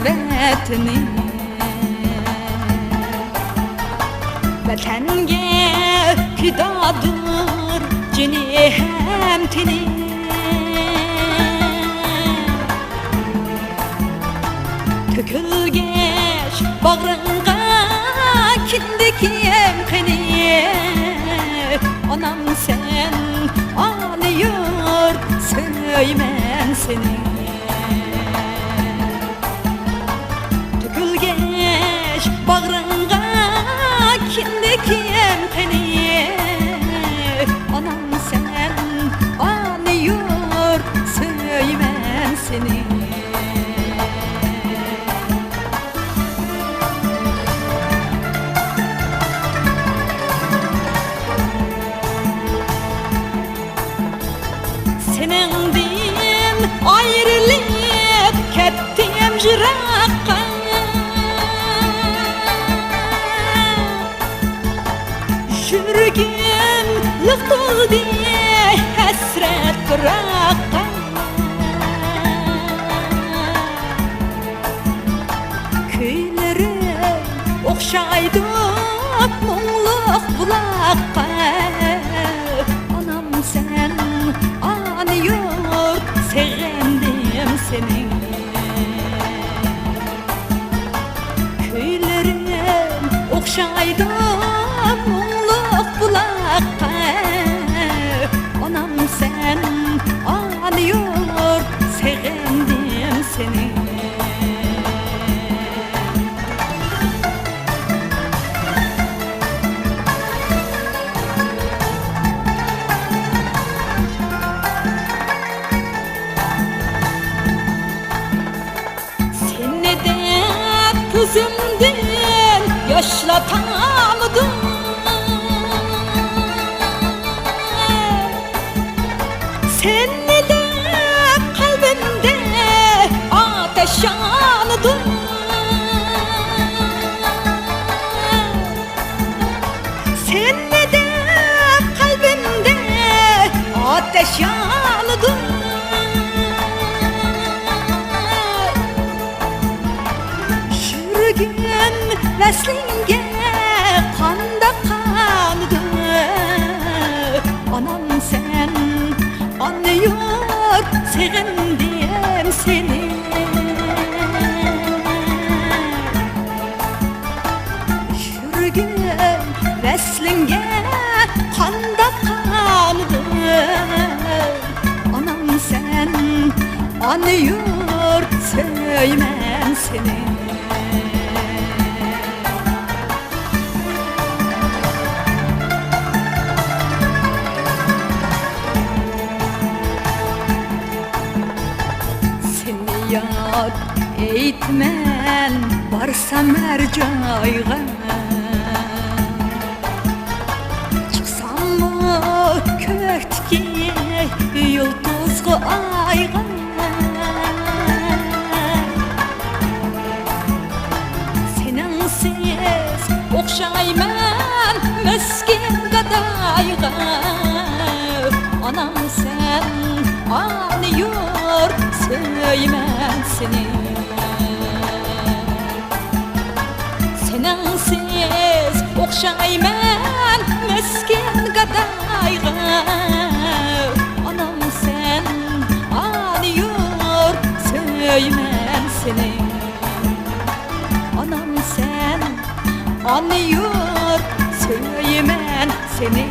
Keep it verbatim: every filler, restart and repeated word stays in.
ۋەتىنى. ۋەتەنگە پىدادۇر جېنى ھەم تېنى. تۆكۈلگەچ باغرىڭغا كىندىكىم قېنى، ئانام سەن، ئانا يۇرت، سۆيىمەن سېنى. تۆكۈلگەچ باغرىڭغا كىندىكىم قېنى، ئانام سەن، ئانا يۇرت، سۆيىمەن سېنى. سېنىڭدىن ئايرىلىپ كەتتىم يىراققا. يۈرىكىم لىق تولدى ھەسرەت پىراققا. كۈيلىرىم ئوخشايدۇ مۇڭلۇق بۇلاققا. ئانام سەن، ئانا يۇرت، سېغىندىم سېنى. كۈيلىرىم ئوخشايدۇ مۇڭلۇق بۇلاققا. ئانام سەن، ئانا يۇرت، سېغىندىم سېنى. سېنى دەپ كۆزۈمدىن ياشلار تامىدۇ. سېنى دەپ قەلبىمدە ئاتەش يانىدۇ. سېنى دەپ قەلبىمدە ئاتەش يانىدۇ. يۈرىكىم ۋەسلىڭگە قانداق قانىدۇ؟ ئانام سەن، ئانا يۇرت، سېغىندىم سېنى. يۈرىكىم ۋەسلىڭگە قانداق قانىدۇ؟ ئانام سەن، ئانا يۇرت، سۆيىمەن سېنى. سېنى ياد ئېيتىمەن بارسام ھەر جايغا. چىقساممۇ كۆكتىكى يۇلتۇزغا، ئايغا. سېنىڭسىز ئوخشايمەن مىسكىن گادايغا. ئانام سەن، ئانا يۇرت، سۆيىمەن سېنى. سېنىڭسىز ئوخشايمەن مىسكىن گادايغا. ئانام سەن، ئانا يۇرت، سۆيىمەن سېنى. ئانام سەن، ئانا يۇرت، سۆيىمەن سېنى.